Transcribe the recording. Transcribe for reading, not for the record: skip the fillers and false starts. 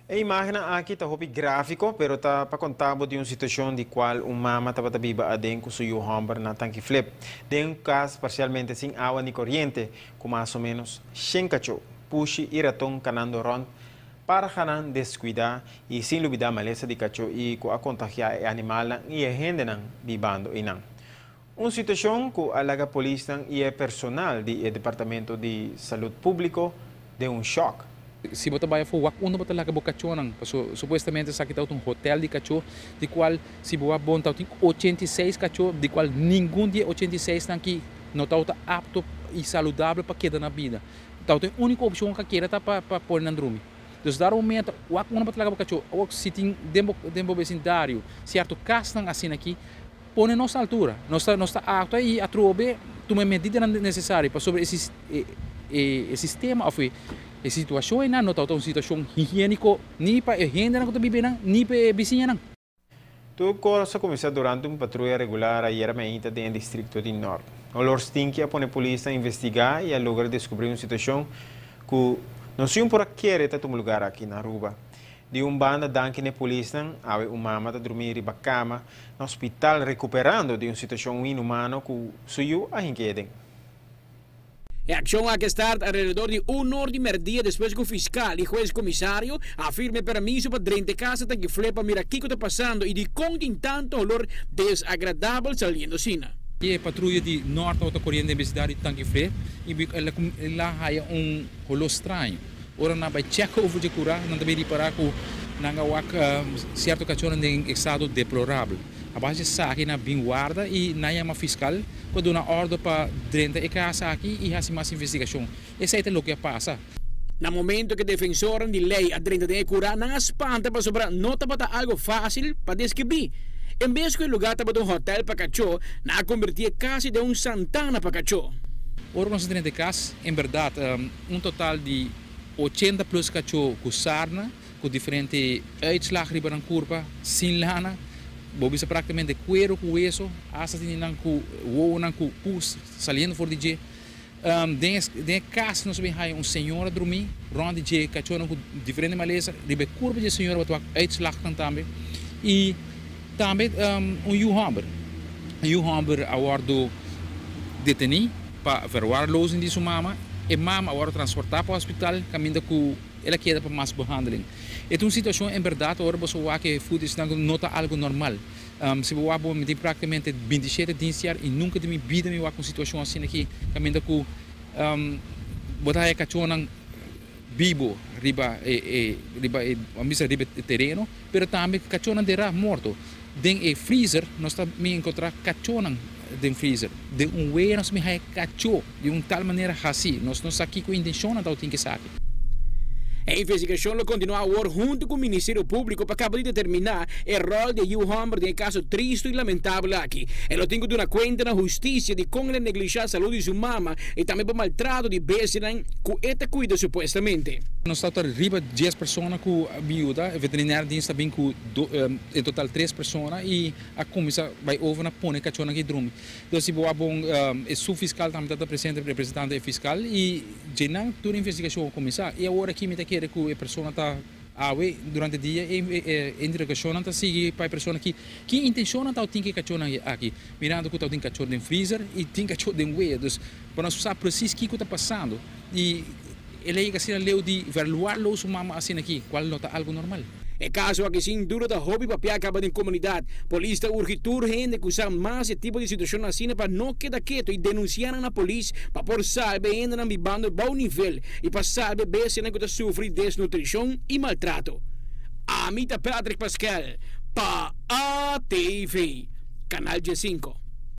E imagennan aki ta hopi grafico, pero ta pa conta bo di un situacion di cual un mama tabata biba aden cu su yiu homber na Tanki Flip. Den un cas parcialmente sin awa ni coriente, cu mas o menos 100 cacho, pushi y raton canando rond, parhanan descuida y sin lubida malesa di cacho y cu a contagia e animalnan y e hendenan bibando einan. Un situacion cu a laga polisnan y e personal di e Departamento di Salud Publico den un shock. Si bo ta bai afó, wak unda bo ta laga bo kachónan, pasobra supuestamente esaki ta un hotel di kachó, di kual si bo wak bon tabatin 86 kachó, di kual ningun di e 86 nan aki no tabata apto i saludabel pa keda na bida. Tabata e úniko opshon ku a keda ta pa pone nan drumi. Dus daarom momento, wak unda bo ta laga bo kachó, awor si tin den bo den bo besindario sierto kasnan asina aki, pone nos na altura. Nos ta nos ta aktua i atrobe tuma e medidanan nesesario pasobra e e e sistema òf e e situashon einan no tabata un situashon higiéniko ni pa e hendenan ku ta biba einan ni pa e bisiñanan. Tur kos a kuminsá durante un patruya regular ayera mainta den e distrikto di Nort. Olor stinki a pone polisnan investigá i a logra deskubrí un situashon ku no siun por a kere ta tuma lugar aki na Aruba. Di un banda danki n'e polisnan, awe un mama ta drumí riba kama na hospital rekuperando di un situashon inhumano ku su yu a hink'é den. E akshon a ke start alrededor di un or di merdia despues ku fiskal i hues komisario a firma e permiso pa drenta e kasa Tanki Flip pa mira kiko ta pasando i dikon tin tantu holor desagradabel saliendo asina. E patruya di Nort tabata koriendo den besidario di Tanki Flip i el a haya un holor straño. Ora nan bai check over dje kura, nan ta bin ripará ku nan a wak sierto kachónan den estado deplorabel. A base dje esaki nan a bin warda i nan yama fiskal ku a duna òrdu pa drenta e kas aki i hasi mas investigashon. Esei ta loke a pasa. Na momento ku e defensornan di lei a drenta den e kura, nan a spanta pasobra no tabata algo fásil pa deskribí. En bes ku e lugá tabata un hòtèl pa kachó, nan a kombertí e kasi den un santana pa kachó. Ora ku nos a drenta e kas, en bèrdat, Un total di 80 plus kachó ku sarna, ku diferente uitslag riba nan kurpa, sin lana, bo bisa praktikamente kuero ku weso, asta tene nan ku wowonan ku pus saliendo for di dje. Den e den e kas nos a bin haya un señora drumí rònt di dje kachónan ku diferente malesa, riba e kurpa di e señora bo ta wak uitslagnan tambe i tambe un yu hòmber. E yu hòmber a wòrdu detení pa verwaarlozing di su mama. E mama a wòrdu transportá pa hospital kaminda ku el a keda pa mas behandeling. E ta un situashon en bèrdat ora boso wak e footagenan ku no ta algu normal. Si bo wak bo mi tin praktikamente 27 dienstjaar i nunka den mi bida mi wak un situashon asina aki kaminda ku bo ta haya kachónan bibo riba e riba e bisa riba e tereno pero tambe kachónan derá morto. Den e freezer nos ta mi encontra cachonan den freezer. Den un wea nos mi haya cacho di un tal manera haci. Nos no sa kico intencionnan tabatin cu esaki. E investigacion lo continua awor hunto cu Ministerio Publico pa caba di determina e rol di e yiu homber den e caso tristo y lamentabel aki. E lo tin cu duna cuenta na husticia di con el a neglisha salud di su mama y tambe pa maltrato di bestianan cu e ta cuida supuestamente. Nos ta riba 10 persona cu a bin yuda. E veterinario dienst ta bin cu En total tres persona y a cuminsa bay over na pone cachonan aki drumi. Entonces si bo a bon e subfiscal tambe tabata presente, representante e fiscal y dje nan tur investigacion a cuminsa. Y awor aki mi ta kere cu e persona ta awe durante dia e interrogacionnan ta sigui pa e persona ki ki intencionnan tabatin cu e cachonan aki mirando cu tabatin cacho den freezer y tin cacho den wea. Dus pa nos sa precies kico ta pasando y el a yega asina leu di verluarlo su mama asina aki cual no ta algo normal. E kaso aki sin duda ta hopi papia kaba den komunidat. Polis ta urgi tur hende ku sa mas e tipo di situashon asina pa no keda ketu i denunsiá nan na polis pa por salba e hendenan bibando bou nivel i pa salba e bestianan ku ta sufri desnutrishon i maltrato. Ami ta Patrick Paskel pa ATV, Kanal 15.